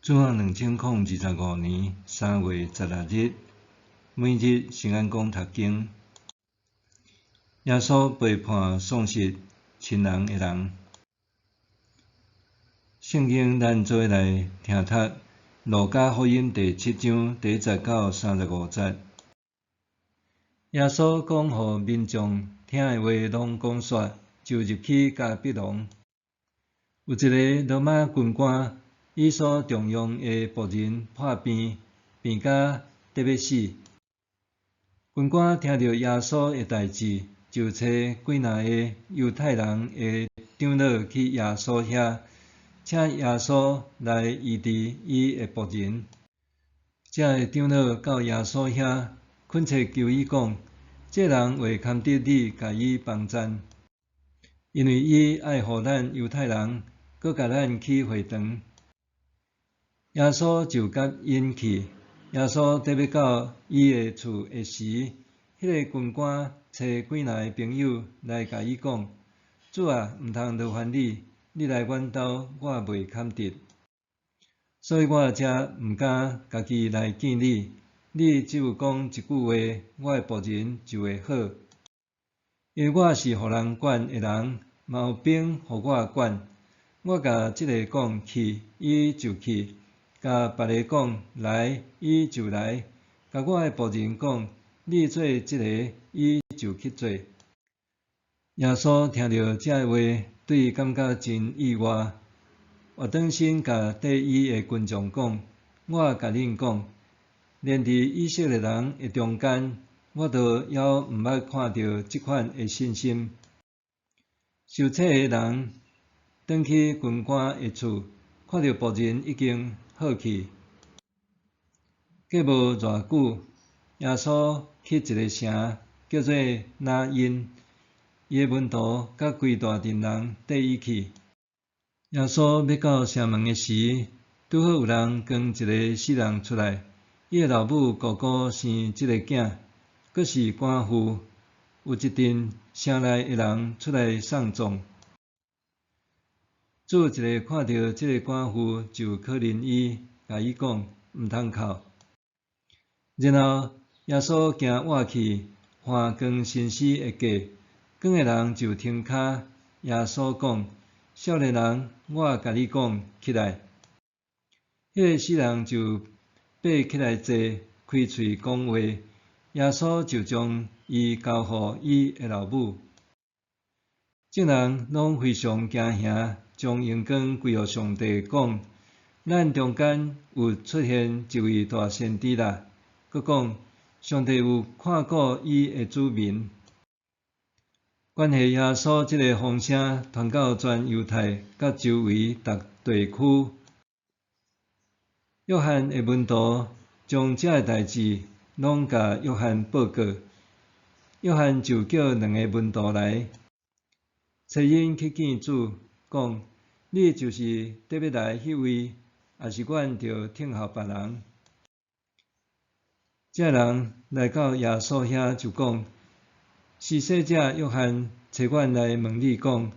主後2025年3月16日，每日聖安講讀經。耶穌背叛喪失親人的人。聖經咱做伙來聽讀路加福音第七章第一節到35節。耶穌講予民眾聽的話攏講煞，就入去迦百農。有一个羅馬軍官，伊所重用的僕人破病，病甲得欲死。軍官聽著耶穌的代誌，就差幾若个猶太人的長老去耶穌遐，請耶穌來醫治伊的僕人。這个長老到耶穌遐，懇切求伊講：這人話堪得你共伊幫贊，因為伊愛護咱猶太人，閣共咱起會堂。耶穌就佮𪜶去。耶穌得欲到伊的厝的時，彼个軍官差幾若个朋友來共伊講：主啊，毋通勞煩你，你來阮兜，我袂堪得，所以我才毋敢家己來見你。你只有講一句話，我的僕人就會好。因為我是予人管的人，嘛有兵予我管。我共這个講去，伊就去；共別个講來，伊就來；共我的僕人講你做這个，伊就去做。耶穌聽著這个話，對伊感覺真意外，倚轉身共綴伊的群眾講：我共恁講，連佇以色列人的中間，我都猶毋捌看著這款的信心。受洗的人轉去軍官的厝，看著僕人已經好去。過無偌久，耶穌去一个城，叫做拿因，伊的門徒佮規大陣人綴伊去。耶穌欲到城門的時，拄好有人扛一个死人出來，伊的老母姑姑生這个囝，閣是寡婦。有一陣城內的人出來送葬。主一下看著這个寡婦，就可憐伊，共伊講：毋通哭。然後耶穌行倚去，翻扛身屍的架，扛的人就停跤。耶穌講：少年人，我共你講，起來！彼个死人就爬起來坐，開喙講話。耶穌就將伊交予伊的老母。眾人攏非常驚嚇，將榮光歸予上帝，講：咱中間有出現一位大先知啦！閣講：上帝有看顧伊的子民。關係耶穌這个風聲傳到全猶太佮周圍逐地區。約翰的門徒將這个代誌攏共約翰報告，約翰就叫兩个門徒來，差𪜶去見主，講：你就是得欲來彼位，抑是阮著等候別人？這人來到耶穌遐就講：施洗者約翰差阮來問你講，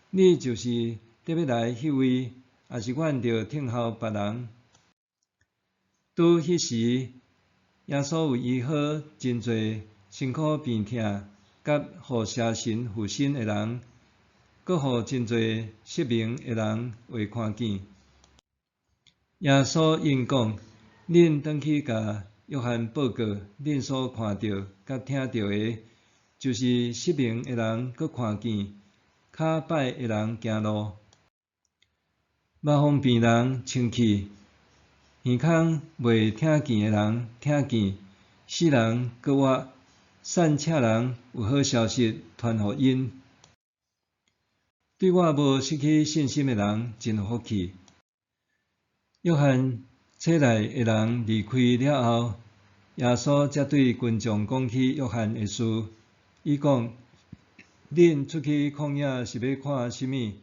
你就是得欲來彼位，抑是阮著等候別人？拄彼時，耶穌有醫好真濟身苦病痛，佮予邪神附身的人，閣予真濟失明的人會看見。耶穌應講：恁轉去共約翰報告，恁所看著佮聽著的，就是失明的人閣看見，跤擺的人行路，麻風病人清氣，耳孔袂聽見的人聽見，死人閣活，散赤人有好消息傳予𪜶。對我無失去信心的人真有福氣。約翰洗禮的人離開了後，耶穌才對群眾講起約翰的事。伊講：恁出去曠野是欲看啥物？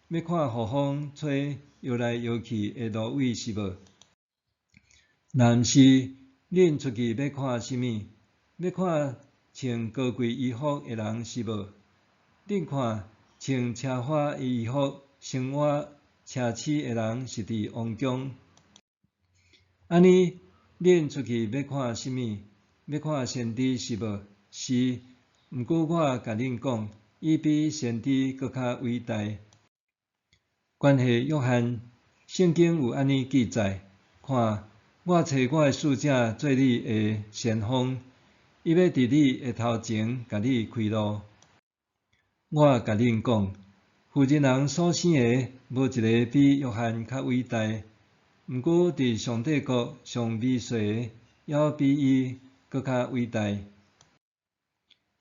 欲看予風吹搖來搖去的蘆葦是無？若毋是，恁出去欲看啥物？欲看穿高貴衣服的人是無？恁看穿奢華的衣服、生活奢侈的人是佇王宮。按呢，恁出去欲看啥物？欲看先知是無？是，毋過我共恁講，伊比先知閣較偉大。關係約翰，聖經有按呢記載：看，我差我的使者做你的先鋒，伊欲佇你的頭前共你開路。我共恁講，婦人人所生的，無一个比約翰較偉大。毋過佇上帝國上微細的，猶比伊閣較偉大。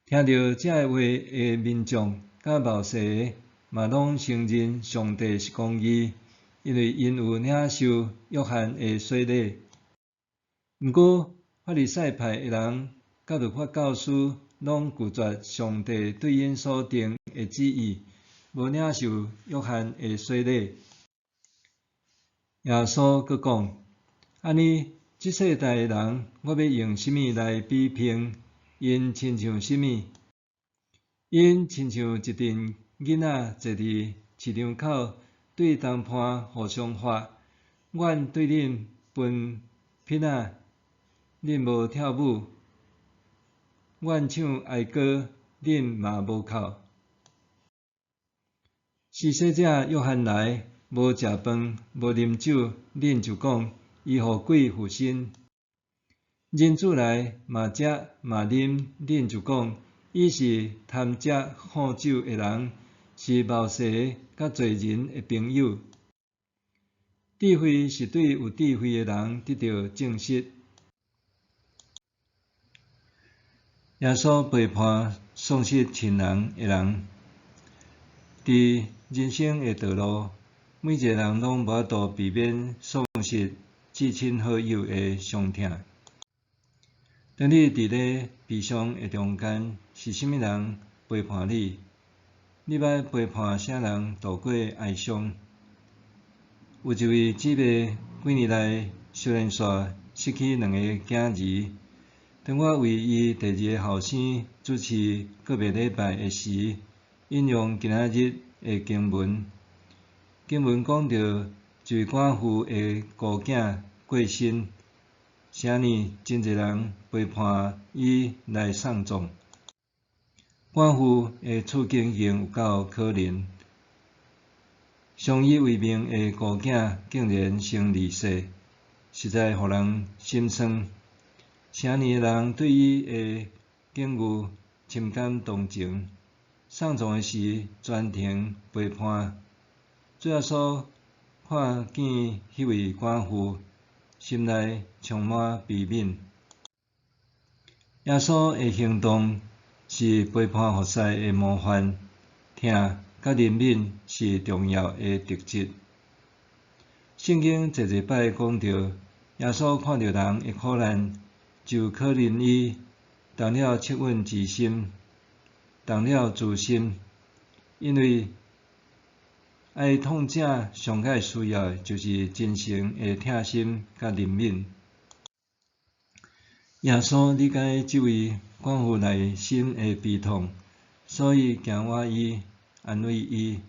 聽著這个話的民眾，佮謀士的，嘛攏承認上帝是公義，因為𪜶有領受約翰的洗禮。毋過法利賽派的人佮律法教師，攏拒絕上帝對𪜶所定的旨意，無領受約翰的洗禮。耶穌閣講：按呢，這世代的人，我欲用啥物來比評？𪜶親像啥物？𪜶親像一陣囡仔坐佇市場口，對同伴互相喊：阮對恁歕麰仔，恁無跳舞；阮唱哀歌，恁嘛無哭。施洗者約翰來，無食飯，無啉酒，恁就講伊予鬼附身。人子來，嘛食嘛啉，恁就講伊是貪食好酒的人，是謀士佮罪人的朋友。智慧是對有智慧的人得著證實。耶穌陪伴喪失親人的人，佇人生的道路，每一个人攏無法度避免喪失至親好友的傷痛。當你佇咧悲傷的中間，是啥物人陪伴你？你捌陪伴啥人度過哀傷？有一位姊妹幾年來小連紲失去兩個囝兒。當我為伊第二个後生主持告別禮拜的時，引用今仔日的經文。經文講著一位寡婦的孤囝過身，啥呢真濟人陪伴伊來送葬。寡婦的處境已經有夠可憐，相依為命的孤囝竟然先離世，實在予人心酸。成年的人對伊的境遇深感同情，送葬的時全程陪伴。主耶穌看見彼位寡婦，心內充滿悲憫。耶穌的行動是陪伴服侍的模範，疼佮憐憫是重要的特質。聖經濟濟擺講著，耶穌看著人的苦難，就可憐伊，動了惻隱之心，動了慈心，因為哀痛者上蓋需要的就是真誠的疼心佮憐憫。耶穌理解這位寡婦內心的悲痛，所以行倚伊，安慰伊。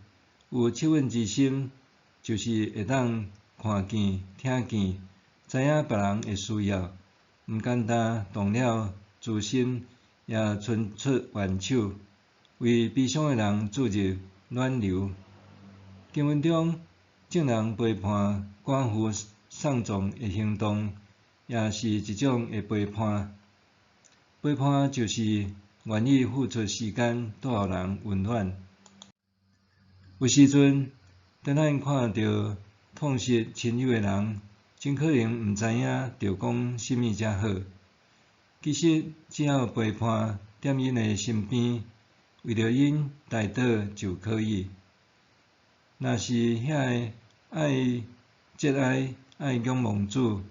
有惻隱之心，就是會當看見、聽見，知影別人的需要，毋簡單動了慈心，也伸出援手，為悲傷的人注入暖流。經文中，眾人陪伴寡婦送葬的行動，也是一種的陪伴。陪伴就是願意付出時間，帶予人溫暖。有時陣，當咱看著痛失親友的人，真可能毋知影著講啥物才好。其實，只要陪伴踮𪜶的身邊，為著𪜶代禱就可以。若是遐个愛節哀、愛仰望主，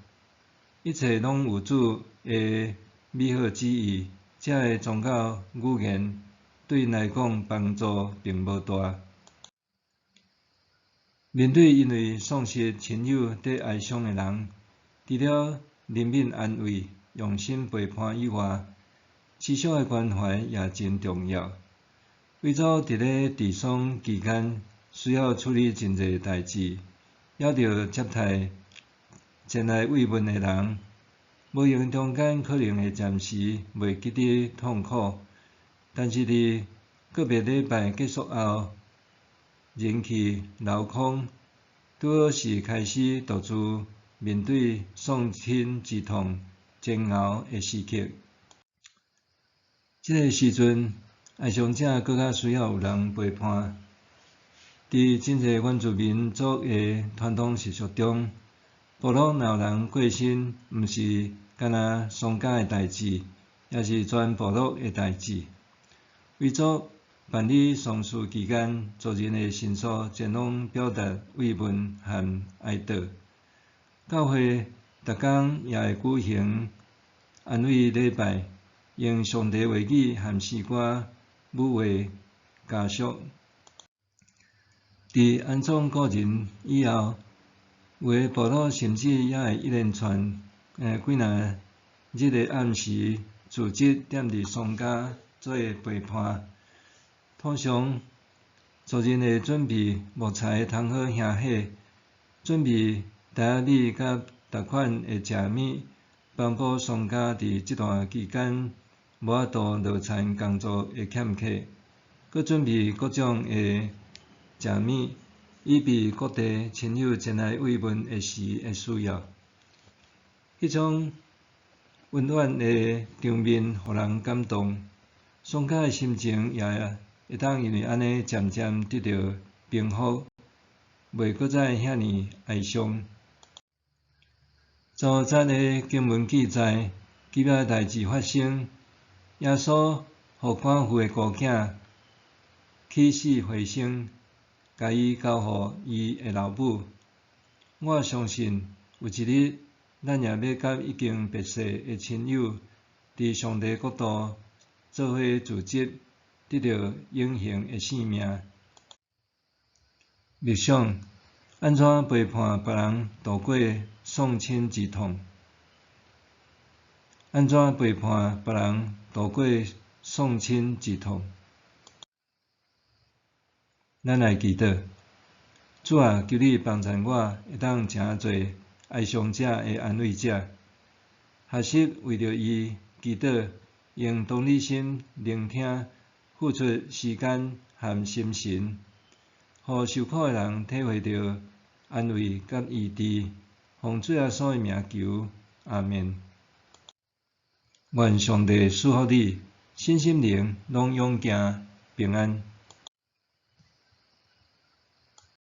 一切攏有主的美好旨意，這个宗教語言對𪜶來講幫助並無大。面對因為喪失親友佇哀傷的人，除了憐憫安慰、用心陪伴以外，持續的關懷也真重要。為祖佇咧治喪期間，需要處理真濟代誌，猶著接待前來慰問的人，無閒中間可能會暫時袂記得痛苦，但是佇告別禮拜結束後，人去樓空，拄好是開始獨自面對喪親之痛煎熬的時刻。這个時陣，哀傷者閣較需要有人陪伴。佇真濟原住民族的傳統習俗中，部落若有人過身，毋是干焦喪家的代誌，也是全部落的代誌。遺族辦理喪事期間，族人會迅速前往表達慰問和哀悼。教會逐工也會舉行安慰禮拜，用上帝話語和詩歌撫慰家屬。佇安葬故人以後，有的部落甚至猶會一連串幾若日的暗時，組織踮佇喪家做陪伴。通常，族人會準備木材通好燃火，準備袋仔米佮逐款的食物，幫補喪家佇這段期間無法度落田工作的欠缺，閣準備各種的食物，以備各地親友前來慰問的時的需要。彼種溫暖的場面，予人感動。喪家的心情也會當因為按呢漸漸得著平復，袂閣再遐爾哀傷。15節的經文記載，奇妙的代誌發生，耶穌予寡婦的孤囝起死回生，共伊交予伊的老母。我相信有一日，咱也欲佮已經別逝的親友，佇上帝國度做伙聚集，得著永恆的生命。默想，按怎陪伴別人度過喪親之痛？按怎陪伴別人度過喪親之痛？咱來祈禱，主啊，求你幫贊我，會當成做哀傷者的安慰者，學習為著伊祈禱，用同理心聆聽，付出時間和心神，予受苦的人體會著安慰佮醫治。奉主耶穌的名求，阿們。願上帝賜福你，身心靈攏勇健平安。